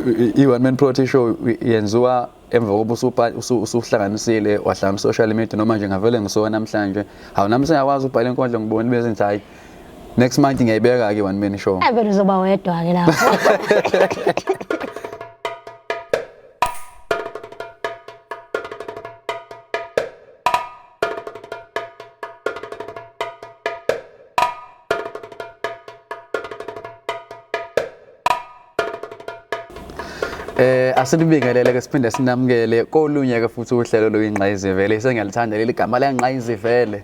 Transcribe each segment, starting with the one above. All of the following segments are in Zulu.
I-one man poetry show yenziwa emva kokuba usuhlanganisile wahlanganisa social media noma nje ngavele ngisuka namhlanje, hawu nami sengiyakwazi ukubhala inkondlo, ngibona bese ngithi hayi, next month ngiyayibeka-ke one man show. Vele uzoba wedwa-ke lapho. Asilibingelele ke siphinde sinamukele kolunye ke futhi uhlelo luyingqayizivele. Sengiyalithanda leli gama lengqayizivele.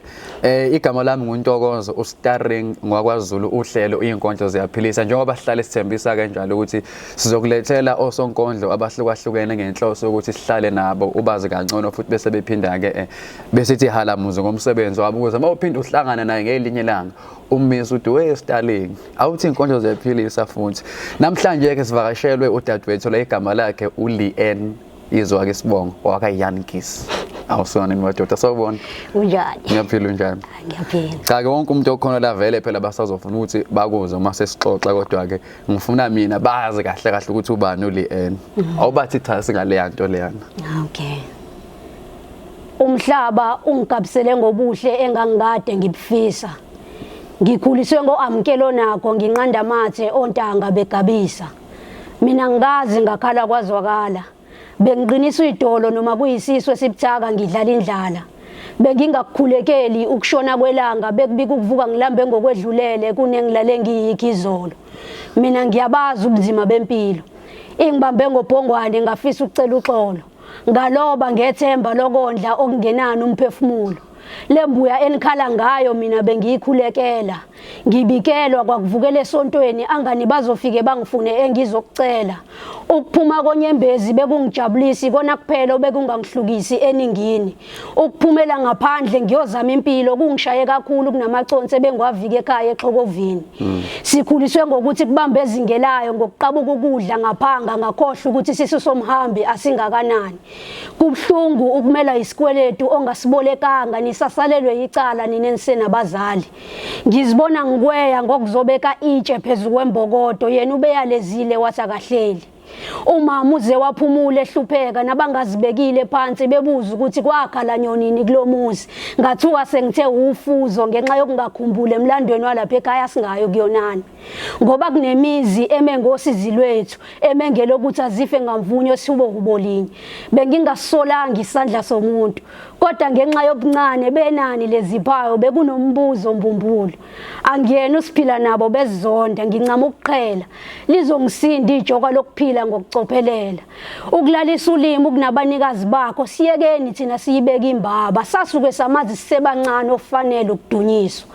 Igama lami nguNtokozo uStarring ngwakwaZulu. Uhlelo izinkondlo ziyaphilisa, njengoba sihlale sithembisa kanjalo ukuthi sizokulethela osonkondlo abahlukahlukene ngenhloso ukuthi sihlale nabo ubazi kangcono, futhi bese bephinda ke besithi halamuze ngomsebenzi wabo, ukuze uma uphinda uhlangana naye ngelinye ilanga ummisa uthi we Starling, awuthi inkondlo ziyaphilisa. Futhi namhlanje ke sivakashelwe udadewethu la, igama lakhe uLeanne, izwa ke sibongo waka Yankis. Awusona madoda, sawubona. Unjani? Ngiyaphila, unjani? Ngiyaphila. Cha ke, wonke umuntu okhona la vele phela basazofuna ukuthi bakuzwe uma sesixoxa, kodwa ke ngifuna mina bazi kahle kahle ukuthi ubani uLeanne. Awubathi cha singaleya nto leyana. Okay. Umhlaba ungigabisele ngobuhle engangikade ngibufisa. Ngikhuliswe ngoamkelo nakho, nginqanda amathe ontanga begabisa. Mina ngikazi ngakhala kwazwakala. Bengiqinisa idolo noma kuyisisu esibuthaka, ngidlala indlala. Bengingakukhulekeli ukushona kwelanga, bekubika ukuvuka ngilambe ngokwedlulele kunengilale ngiyikho izolo. Mina ngiyabazi ubunzima bempilo. Ingibambe ngobhongwane ngafisa ukucela uxolo. Ngaloba ngethemba lokondla okungenani umphefumulo. Lembuya enikhala ngayo mina bengiyikhulekela. Ngibikelwa kwakuvukela esontweni, angani bazofike bangifune engizokucela. Ukuphuma konyembezi bekungijabulisi kona kuphela obekungangihlukisi eningini. Ukuphumela ngaphandle ngiyozama impilo kungishaye kakhulu kunamaconsi ebengiwavika ekhaya exhokovini. Sikhuliswe ngokuthi kubambe ezingelayo ngokuqabuka ukudla ngaphanga, ngakhohlwa ukuthi isisu somhambi asingakanani. Kubuhlungu ukumela isikweletu ongasibolekanga, nisasalelwe icala nina enisenabazali. Ngizibona ngikweya ngokuzobeka itshe phezu kwembokodo, yena ubeyalezile wathi akahleli. Umama uze waphumula ehlupheka, nabangazibekile phansi bebuza ukuthi kwakhala nyonini kulomuzi. Ngathuka sengithe ufuzo ngenxa yokungakhumbuli emlandweni walapha ekhaya singayo kuyonani. Ngoba kunemizi eme ngosizi lwethu, emengele ukuthi azife ngamvunyo sihubo linye. Bengingasolanga isandla somuntu, kodwa ngenxa yobuncane benani leziphayo bekunombuzo mbumbulu. Angiyena usiphila nabo bezonda, ngincama ukuqhela. Lizongisinda ijoka lokuphila ngokucophelela. Ukulalisa ulimi kunabanikazi bakho, siyekeni thina siyibeke imbaba. Sasuke samazi sisebancane ofanele ukudunyiswa.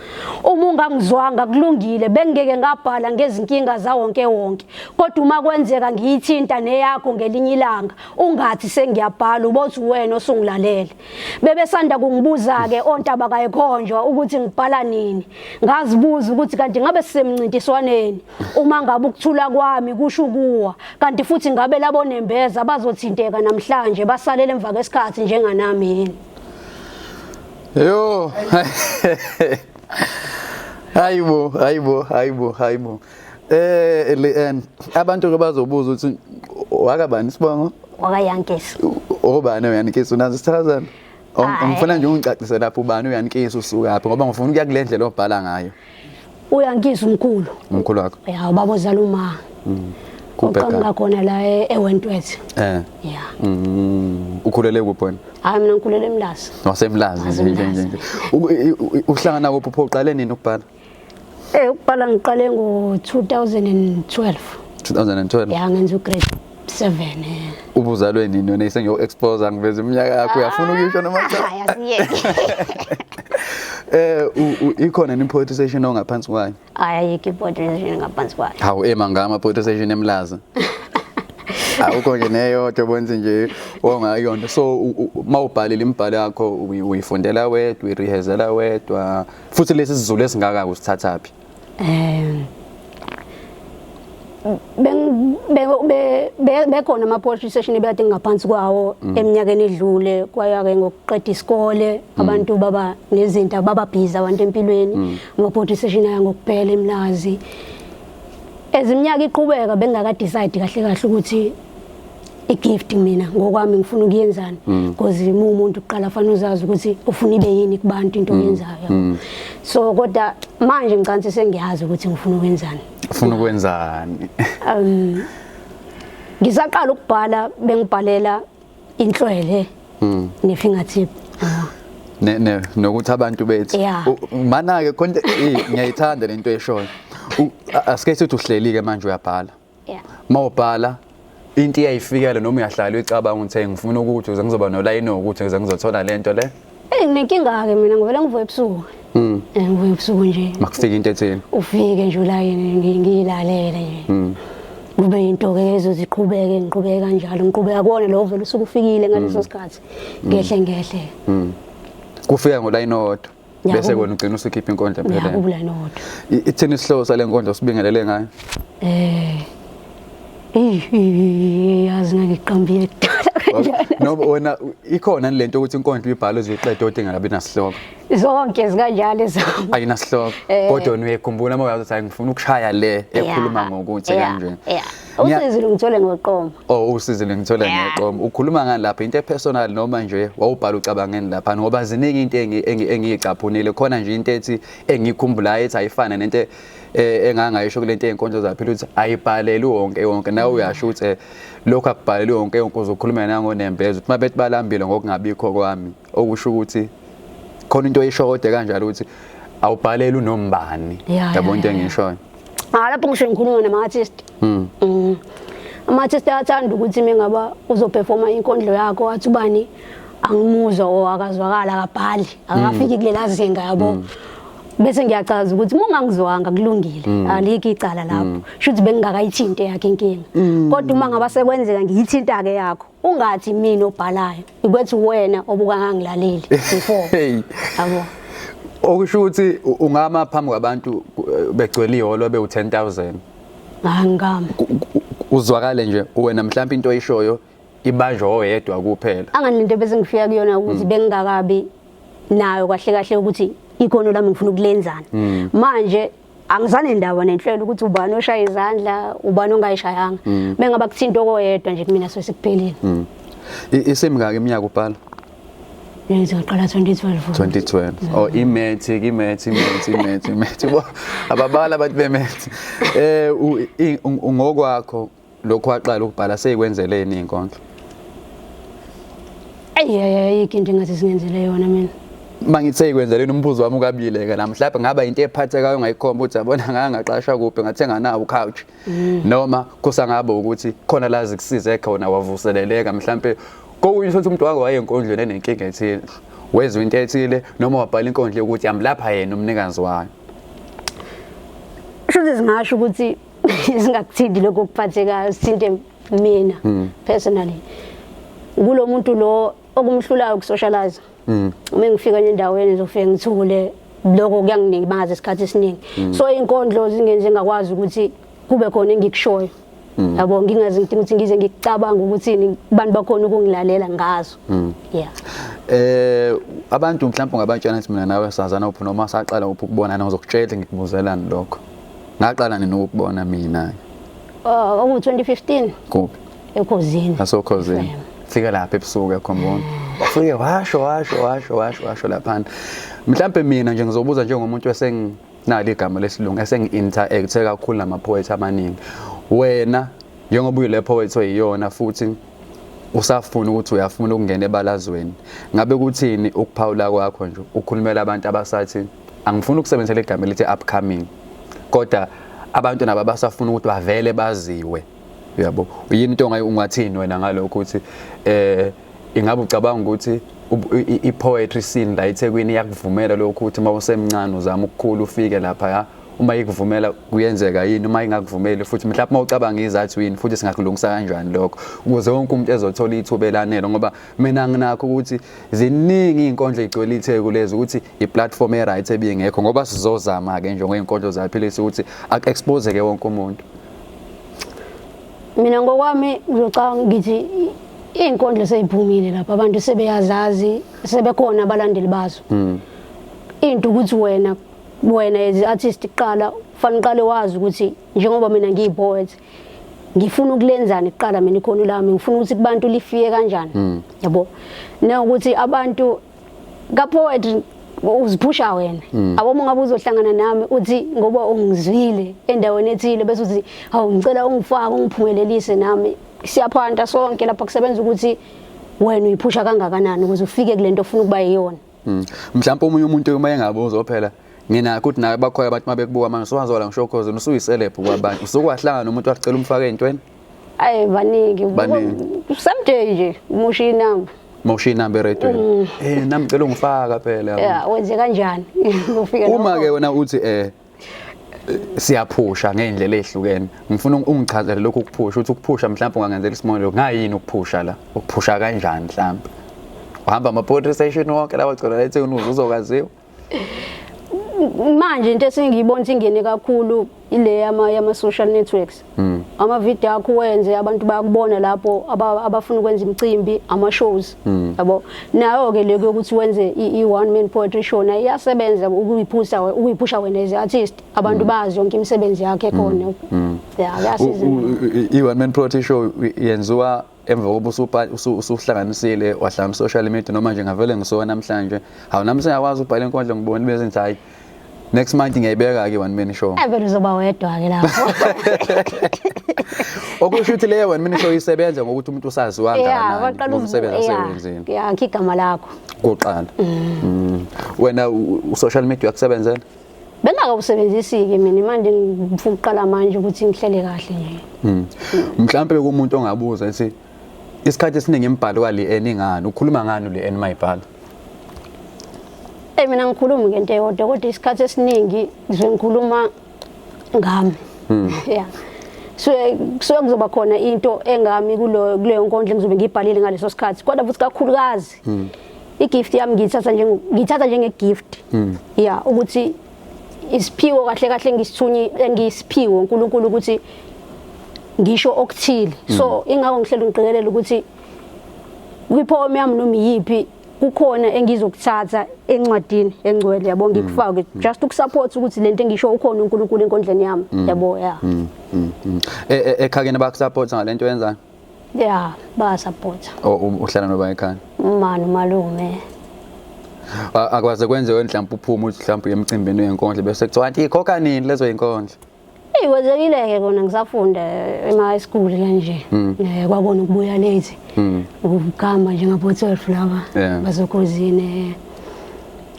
Uma ungangizwanga kulungile, bengeke ngabhala ngezinkinga zawonke wonke. Kodwa uma kwenzeka ngiyithinta neyakho ngelinye ilanga, ungathi sengiyabhala, ubothi wena osungilalele. Bebesanda kungibuza ke ontaba kayikhonjwa ukuthi ngibhala nini. Ngazibuza ukuthi kanti ngabe sisemncintiswaneni, uma ngabe ukuthula kwami kusho ukuwa, kanti futhi ngabe labo nembeza bazothinteka namhlanje basalele emva kwesikhathi njenganami yini? Yo. Hayibo, hayibo, hayibo, hayibo. Leanne, abantu ke bazobuza ukuthi wakabani isibongo? WakaYankisi. Obani uYankisi, unazo isithakazelo? Ngifuna nje ungicacise lapho, ubani uYankisi, usukaphi, ngoba ngifuna ukuya kule ndlela obhala ngayo. UYankisi umkhulu. Umkhulu wakho? Ya, ubaba ozala uma. Uqhamuka khona la eWentworth. Ya. Ukhulele kuphi wena? Hayi, mina ngikhulele eMlazi. Wasemlazi nje nje nje. Uhlangana kuphi, uqale nini ukubhala? Ukubhala ngiqale ngo-2012. 2012. Ya, ngenza ugrade 7. Ubuzalwe nini wena? Sengiyo expose, ngiveza iminyaka yakho, uyafuna ukuyisho noma cha? Hayi, asiyeke. Ikhona ni poetry session ongaphansi kwayo? Hayi, ayikho i-poetry session ngaphansi kwayo. Hawu, ema ngama poetry session eMlazi. Awukho nje neyodwa bonke nje ongayona. So mawubhalile imibhalo yakho, uyifundela wedwa, uyirehezela wedwa? Futhi lesi siZulu esingaka usithathaphi? Bekhona ama poetry session ebekade ngaphansi kwawo eminyakeni edlule, kwaya ke ngokuqeda isikole abantu baba nezinto, baba busy abantu empilweni, ama poetry session aya ngokuphela eMlazi. Eziminyaka iqhubeka bengaka decide kahle kahle ukuthi i-gift mina ngokwami ngifuna ukuyenzani, because uma umuntu kuqala fanele uzazi ukuthi ufuna ibe yini kubantu into oyenzayo. So kodwa manje ngicansi sengiyazi ukuthi ngifuna ukwenzani. Ufuna ukwenzani? Ngisaqala ukubhala bengibhalela inhlwele ne-fingertip. Ne ne nokuthi abantu bethi mana ke khona, ngiyayithanda lento eshoyo. Asike sithi uhleli ke manje uyabhala. Mawubhala into iyayifikela noma uyahlala uyicabanga ukuthi, "Hey, ngifuna ukuthi ukuze ngizoba nolayini ukuthi ukuze ngizothola lento le"? Eh, nginenkinga-ke mina, ngivele ngivuke ebusuku. Eh, ngivuke ebusuku nje. Makufika into ethile. Ufike nje ulayini, ngiyilalele nje. Kube into-ke ezoziqhubeke, ngiqhubeke kanjalo, ngiqhubeka kuwona lo vele usuke ufikile ngaleso sikhathi. Ngehle ngehle. Kufika ngolayini owodwa. Bese wena ugcina usukhipha inkondlo Ya, phela. Kubulayini owodwa. Ithini isihloko sale nkondlo sibingelele ngayo? Eh, yazi ngangiqambile kudala kanjalo. Noma wena ikhona lento ukuthi inkondlo uyibhale uziqede kodwa ingabi nasihloko? Zonke zikanjalo ezami. Ayinasihloko. Kodwa wena uyayikhumbula uma uyazi ukuthi, "Hayi, ngifuna ukushaya le ekhuluma ngokuthi kanje." Usizi lungithole ngoqomo. Oh, usizi lengithole ngeqomo. Ukhuluma ngani lapha? Into epersonal noma nje wawubhala ucabangeni lapha? Ngoba ziningi into engiyicaphunile. Khona nje into ethi engikhumbulayo ethi ayifana nento engangayisho kule nto ey'nkondlo zaphila ukuthi ayibhaleli wonke wonke. Nawe uyasho ukuthi lokhu akubhaleli wonke wonke, uzokhuluma nangonembeza ukuthi mabethi balambile ngokungabikho kwami, okusho ukuthi khona into oyisho kodwa kanjalo ukuthi awubhaleli unombani. Yabo into engiyishoyo? Ah, lapho ngisho ngikhuluma nama-artist. Ama-artist ayathanda ukuthi mengaba uzoperforma inkondlo yakho athi ubani angimuzwa or akazwakala, akabhali, akafiki kulela zinga, yabo. Bese ngiyachaza ukuthi uma ungangizwanga kulungile, alikho icala lapho. Shuthi bengingakayithinti yakhe inkinga. Kodwa uma ngaba sekwenzeka ngiyithinta-ke yakho, ungathi mina obhalayo, ikwethi wena obuka ngangilaleli before. Hey. Yabo. Okusho ukuthi ungama phambi kwabantu begcwele ihholo bewu-10,000. Angikami. Uzwakale nje wena, mhlawumbe into oyishoyo ibanjwa oyedwa kuphela. Angani lento bese ngifika kuyona ukuthi bengingakabi nayo kahle kahle ukuthi ikhono lami ngifuna ukulenzani. Manje angizane ndaba nenhlelo ukuthi ubani oshaya izandla, ubani ongayishayanga. Bengaba kuthinta okoyedwa nje kumina sesikuphelile. Isemingaki iminyaka ubhala? Ngithi ngaqala 2012. 2012. Oh, imath, imath, imath, imath, imath. Bo, ababala abantu bemath. Ngokwakho lokho waqala ukubhala seyikwenzeleni inkondlo? Ayi, ayikho into engathi singenzele yona mina. Mangithi seyikwenzeleni, umbuzo wami ukabile ke la, mhlawumbe ngaba into ephathekayo ongayikhomba ukuthi yabona ngangaqasha kuphi, ngathenga nawo couch, noma kusangaba ukuthi khona la zikusize khona wavuseleleka, mhlambe kokunye uthi umuntu wake waye enkondlweni enenkinga ethile, wezwa into ethile, noma wabhala inkondlo yokuthi yamlapha yena umnikazi wayo. Shuthi singasho ukuthi singakuthinti lokho okuphathekayo, sithinte mina personally. Kulo muntu lo okumhlulayo ukusocialize. Uma ngifika nje endaweni ngizofika ngithule, lokho kuyanginikeza isikhathi esiningi. So inkondlo zingenze ngakwazi ukuthi kube khona engikushoyo. Yabo, ngingazi ngidinga ukuthi ngize ngikucabanga ukuthi abantu bakhona ukungilalela ngazo. Yeah. Abantu mhlawumbe ungabatshela ukuthi mina nawe sazana uphi noma saqala uphi ukubonana, ngizokutshela ngikubuzelani lokho. Ngaqala nini ukubona mina? Oh, oku 2015. Kuphi? Ekhozini. Asokhozini. FM. Fika lapha ebusuku ekhombona. Wafike washo washo washo washo washo laphana. Mhlawumbe mina nje ngizobuza njengomuntu esenginalo igama lesilungu, esengi-interact kakhulu nama-poet amaningi. Wena njengoba uyile poet oyiyona futhi usafuna ukuthi uyafuna ukungena ebalazweni, ngabe kuthini ukuphawula kwakho nje ukhulumela abantu abasathi, angifuni ukusebenzisa igama elithi upcoming, kodwa abantu nabo abasafuna ukuthi bavele baziwe, uyabo, yini into ungathini wena ngalokho ukuthi ingabe ucabanga ukuthi i-poetry scene la eThekwini iyakuvumela lokho ukuthi uma usemncane uzama ukukhula ufike lapha ya? Uma ikuvumela kuyenzeka yini? Uma ingakuvumeli futhi, mhlawumbe uma ucabanga izathu yini futhi singakulungisa kanjani lokho ukuze wonke umuntu ezothola ithuba elanele? Ngoba mina nginakho ukuthi ziningi iy'nkondlo ey'gcwele iTheku lezi, ukuthi i-platform e-right ebingekho, ngoba sizozama-ke nje ngey'nkondlo zaphilisa ukuthi aku-expose-ke wonke umuntu. Mina ngokwami ngizocabanga ngithi iy'nkondlo seyiphumile lapha, abantu sebeyazazi, sebekhona abalandeli bazo. Into ukuthi wena Wena as artist kuqala kufanele uqale wazi ukuthi njengoba mina ngiyi-poet, ngifuna ukulenzani kuqala mina ikhono lami, ngifuna ukuthi kubantu lifike kanjani, yabo. Nanokuthi abantu ka-poetry uziphusha wena, abo uma ngabe uzohlangana nami uthi ngoba ungizwile endaweni ethile, bese uthi, "Hawu, ngicela ungifake, ungiphumelelise nami." Siyaphanta sonke lapha, kusebenza ukuthi wena uyiphusha kangakanani ukuze ufike kule nto ofuna ukuba yiyona. Mhlawumbe omunye umuntu uma engabuza phela, nginakho ukuthi naye bakhona abantu mabekubuka manje usuwazola ngisho cause usuyi-celeb kwabantu, usuke wahlangana nomuntu wacela umfake ey'ntweni? Ayi, baningi. Baningi. Same day nje umushiya inamba. Mawushiya inamba eredweni, nami ngicela ungifaka phela. Ya, wenze kanjani ufike? Uma ke wena uthi siyaphusha ngey'ndlela ey'hlukene, ngifuna ungichazele lokhu ukuphusha, uthi ukuphusha mhlawumbe ungangenzela isibonelo ngayini ukuphusha la, ukuphusha kanjani? Mhlawumbe uhamba ama-poetry session wonke lawa gcwala la eThekwini ukuze uzokwaziwa? Manje into esengiyibona ukuthi ingene kakhulu ile yama social networks. Ama-video akho wenze, abantu bayakubona lapho, abafuna ukwenza imicimbi, ama-shows, yabo. Nayo-ke le yokuthi wenze i-one man poetry show nayo iyasebenza ukuyiphusha wena as artist, abantu bazi yonke imisebenzi yakho ekhona. Ya, kuyasiza. I-one man poetry show yenziwa emva kokuba usuhlanganisile, wahlanganisa social media, noma nje ngavele ngisuka namhlanje, hawu, nami sengiyakwazi ukubhala inkondlo, ngibona bese ngithi, "Hayi, next month ngiyayibeka-ke i-one man show"? Eh, vele uzoba wedwa-ke lapho. Okusho ukuthi leyo one man show isebenza ngokuthi umuntu usaziwa kangakanani baqala ngomsebenzi asewenzile. Ya, akho igama lakho. Kuqala. Wena u-social media uyakusebenzela? Bengakawusebenzisi-ke mina, manje ngifuna ukuqala manje ukuthi ngihlele kahle nje. Mhlampe kumuntu ongabuza ethi isikhathi esiningi imibhalo kale eningani, ukhuluma ngani le en mayibhala? Mina ngikhuluma ngento eyodwa, kodwa isikhathi esiningi ngizobe ngikhuluma ngami. Yeah. Kusuke kuzoba khona into engami kuleyo nkondlo engizobe ngiyibhalile ngaleso sikhathi. Kodwa futhi kakhulukazi i-gift yami ngiyithatha njenge-gift. Yeah, ukuthi isiphiwo kahle kahle ngisithunyi engisiphiwo uNkulunkulu ukuthi ngisho okuthile. So ingakho ngihleli ngiqikelela ukuthi kwi-poem yami noma iyiphi kukhona engizokuthatha encwadini engcwele, yabo, ngikufake just ukusupport ukuthi lento engisho ukhona uNkulunkulu enkondleni yami, yabo, ya. Ekhakeni bakusupport ngalento yenzayo? Ya, bayasupport. Uhlala noba ekhaya? Mani, malume. Akwaze kwenziwe mhlawumbe uphume uthi mhlawumbe uye emcimbini wenkondlo bese kuthiwa, "Aunty, ikhokha nini lezo yinkondlo?" Eyi, kwenzekile-ke kona ngisafunda ema-high school kanje. Kwakona ukubuya late. Ukuhamba nje ngabo 12 laba basokhozini.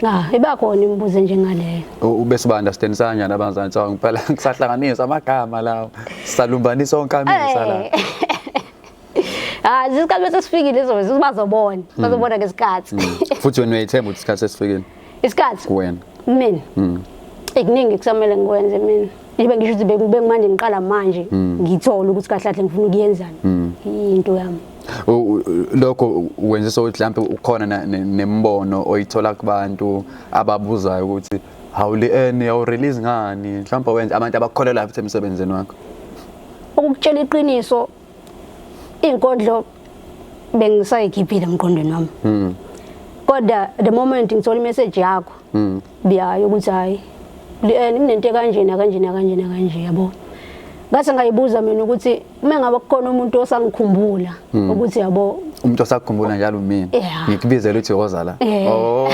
Ah, iba khona imibuzo enjengaleyo. Ubese ba-understandisa kanjani abazali? Kuthiwa ngempela kusahlanganisa amagama lawo, salumbanisa onkamisa la. Ah, isikhathi bese sifikile, izobe bazobona. Bazobona ngesikhathi. Futhi wena uyayithemba ukuthi isikhathi sesifikile? Isikhathi? Kuwena. Mina. Ekuningi kusamele ngikwenze mina. Ngibe ngisho ukuthi bengimanje ngiqala manje ngithola ukuthi kahle kahle ngifuna ukuyenzani. Into yami. Lokho wenzisa ukuthi mhlawumbe ukhona nembono oyithola kubantu ababuzayo ukuthi, "Hawu, le eni awu-release ngani?" Mhlawumbe wenza abantu abakukholelwa futhi emsebenzini wakho. Ukukutshela iqiniso, inkondlo bengisayikhiphile emqondweni wami. Kodwa the moment ngithola imessage yakho ya yokuthi, hayi, kunento kanje nakanje nakanje nakanje, yabo. Ngase ngayibuza mina ukuthi uma ngabe kukhona umuntu osangikhumbula ukuthi, yabo. Umuntu osakukhumbula njalo mina ngikubizela uthi woza la. Oh,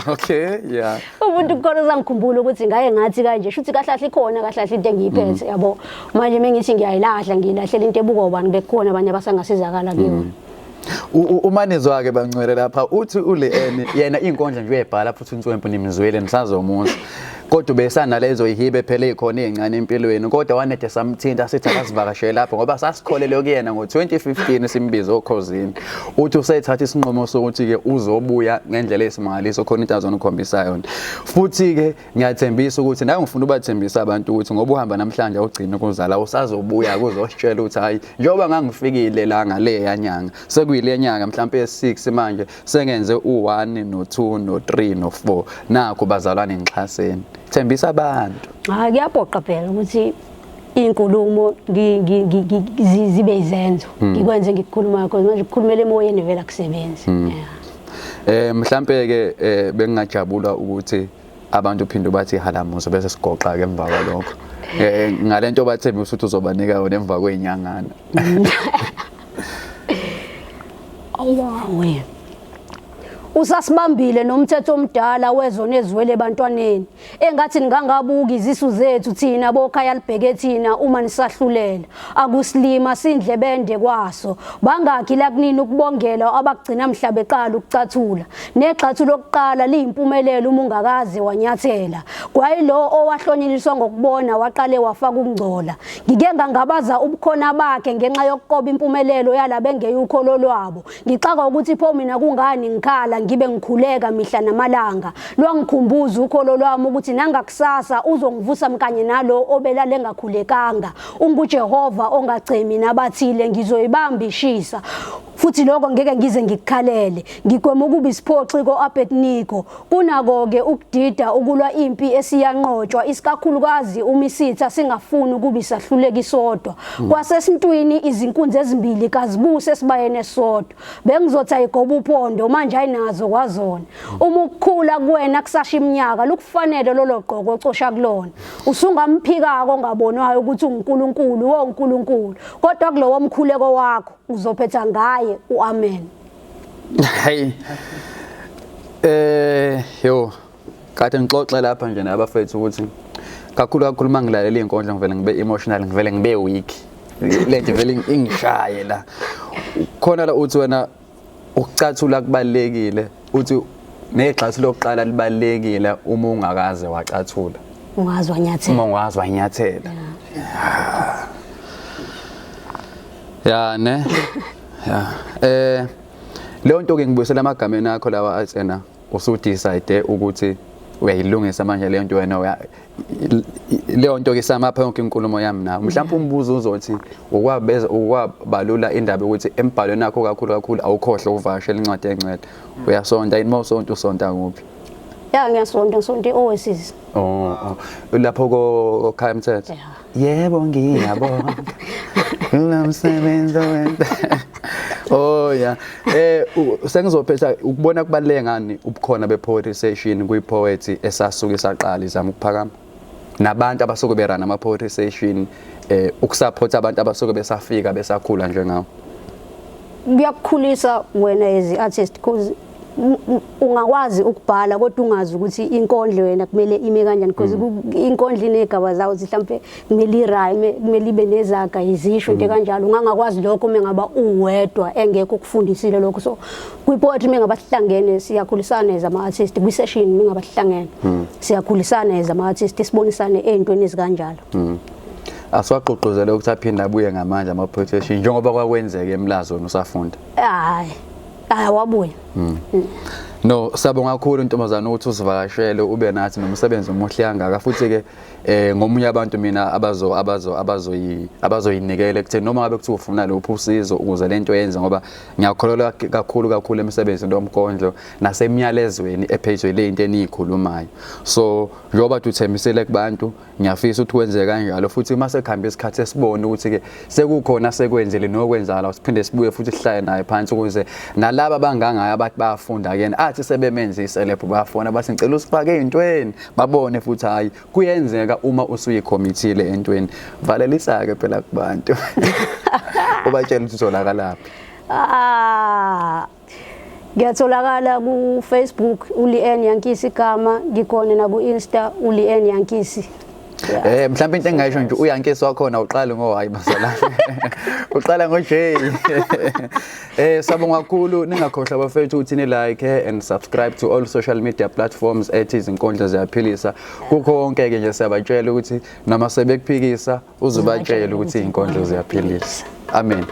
okay, yeah. Umuntu kukhona osangikhumbula ukuthi ngaye ngathi kanje, shuthi kahle kahle ikhona kahle kahle into engiyiphethe, yabo. Manje mengithi ngiyayilahla, ngiyilahlela into ebukwa ubani, bekukhona abanye abasangasizakala kuyona. Umanizwa-ke bancwele lapha uthi ule eni yena iy'nkondlo nje uyayibhala futhi unswempu nimzwile nisazomuza, kodwa ubesanalezo yihibe phela ey'khona ey'ncane empilweni, kodwa wanede samthinta sithi akasivakashele lapho ngoba sasikholelwe kuyena ngo-2015 simbize okhozini. Uthi usethatha isinqumo sokuthi-ke uzobuya ngendlela eyisimangaliso, khona into azona ukukhombisa yona. Futhi-ke ngiyathembisa ukuthi nawe ngifuna ubathembisa abantu ukuthi ngoba uhamba namhlanje awugcini ukuzala, usazobuya kuzositshela ukuthi, "Hayi, njengoba ngangifikile la ngale yanyanga, sekuyile nyanga mhlawumbe ye-6 manje, sengenze u-1 no-2 no-3 no-4, nakho bazalwane ngixhaseni." Thembisa abantu. Hayi, kuyaphoqa phela ukuthi iy'nkulumo zibe izenzo, ngikwenze ngikukhulumayo, because manje ukukhulumela emoyeni vele akusebenzi, yeah. Mhlambe ke bengingajabula ukuthi Abantu uphinde bathi halamuzo bese sigoqa ke emva kwalokho. Ngalento bathembisa ukuthi uzobanika yona emva kwezinyangana. Awawe. Usasibambile nomthetho omdala wezona eziwele ebantwaneni. Engathi ningangabuki izisu zethu thina bokhaya libheke thina uma nisahlulela. Akusilima sindlebende kwaso. Bangakhi la kunini ukubongela abagcina mhla beqala ukucathula. Negxathu lokuqala liyimpumelelo uma ungakaze wanyathela. Kwayilo owahlonyeliswa ngokubona waqale wafaka ukungcola. Ngike ngangabaza ubukhona bakhe ngenxa yokuqoba impumelelo yalaba engeyukholo lwabo. Ngixakwa ukuthi pho mina kungani ngikhala ngibe ngikhuleka mihla namalanga. Lwangikhumbuza ukholo lwami ukuthi nangakusasa uzongivusa mkanye nalo obelale engakhulekanga. UnguJehova ongagcemi nabathile ngizoyibamba ishisa. Futhi lokho ngeke ngize ngikukhalele. Ngigwema ukuba isiphoxi ko-Abednego. Kunako-ke ukudida ukulwa impi esiyanqotshwa isikakhulukazi uma isitha singafuni ukuba isahluleki sodwa. Kwasesintwini izinkunzi ezimbili kazibuse esibayeni esisodwa. Bengizothi ayigoba uphondo manje ayinazo kwazona. Uma ukukhula kuwena kusasha iminyaka lukufanele lolo gqoko ocosha kulona. Usungamphikako ongabonwayo ukuthi unguNkulunkulu woNkulunkulu. Kodwa kulowo mkhuleko wakho uzophetha ngaye uAmen. Hayi. Yo kade ngixoxe lapha nje nabafethu ukuthi kakhulu kakhulu uma ngilalela iy'nkondlo ngivele ngibe emotional ngivele ngibe weak. Lento vele ingishaye la. Khona la uthi wena ukucathula kubalekile uthi negxathu lokuqala libalekile uma ungakaze wacathula. Ungazi wanyathela. Uma ungazi wanyathela. Ya ne. Ya. Leyo nto ke ngibuyisela emagameni akho lawa athena usudecide ukuthi uyayilungisa manje leyo nto wena leyo nto ke samapha yonke inkulumo yami nawe. Mhlawumbe umbuzo uzothi ukwabeza ukwabalula indaba ukuthi embhalweni wakho kakhulu kakhulu awukhohle ukuvakashela incwadi engcwele. Uyasonta yini mawusonta usonta kuphi? Ya ngiyasonta ngisonta i-Oasis. Oh, lapho ko Khaya Mthetho. Yebo ngiyabonga. Kulomsebenzi wento. Oh yeah. Sengizophetha ukubona kubaluleke ngani ubukhona be-poetry session kwi-poetry esasuke isaqala izama ukuphakama. Nabantu abasuke berana ama poetry session ukusupport abantu abasuke besafika besakhula njengawo. Kuyakukhulisa wena as artist because ungakwazi ukubhala kodwa ungazi ukuthi inkondlo yena kumele ime kanjani because inkondlo inegaba zawo mhlawumbe kumele irhyme kumele ibe nezaga izisho into kanjalo ungangakwazi lokho uma ngaba uwedwa engekho ukufundisile lokho. So kwi-poetry uma ngaba sihlangene siyakhulisana as ama-artist kwi-session uma ngaba sihlangene siyakhulisana as ama-artist sibonisane ey'ntweni ezikanjalo. Asiwagqugquzele ukuthi aphinde abuye ngamandla ama-poetry session njengoba kwakwenzeka eMlazo usafunda. Hayi wabuya. No, sabonga kakhulu ntombazana ukuthi usivakashele ube nathi nomsebenzi omuhle kangaka futhi ke ngomunye abantu mina abazo abazo abazoyi abazoyinikela ekutheni noma ngabe kuthiwa ufuna luphi usizo ukuze lento yenze ngoba ngiyakholelwa kakhulu kakhulu emsebenzini lomkondlo nasemyalezweni ephezwe le into eniyikhulumayo. So njengoba uthembisile kubantu ngiyafisa ukuthi kwenzeke kanjalo futhi uma sekuhambe isikhathi esibone ukuthi ke sekukhona sekwenzile nokwenzakala siphinde sibuye futhi sihlale naye phansi ukuze nalaba abangangayo abathi bayafunda kuyena athi sebemenze iselebhu bayafona bathi ngicela usifake ey'ntweni babone futhi hhayi kuyenzeka uma usuyikhomithile entweni. Valelisa-ke phela kubantu ubatshela ukuthi utholakalaphi. Ngiyatholakala ku-Facebook uLeanne Yankisi igama, ngikhona naku-Insta uLeanne Yankisi. Mhlawumbe into engayisho nje uYankisi wakhona uqala ngo hayi bazalwane. Uqala ngo J. Sabonga kakhulu ningakhohlwa bafethu ukuthi ni like and subscribe to all social media platforms ethi izinkondlo ziyaphilisa. Kukho konke ke nje siyabatshela ukuthi noma sebekuphikisa uzobatshela ukuthi izinkondlo ziyaphilisa. Amen.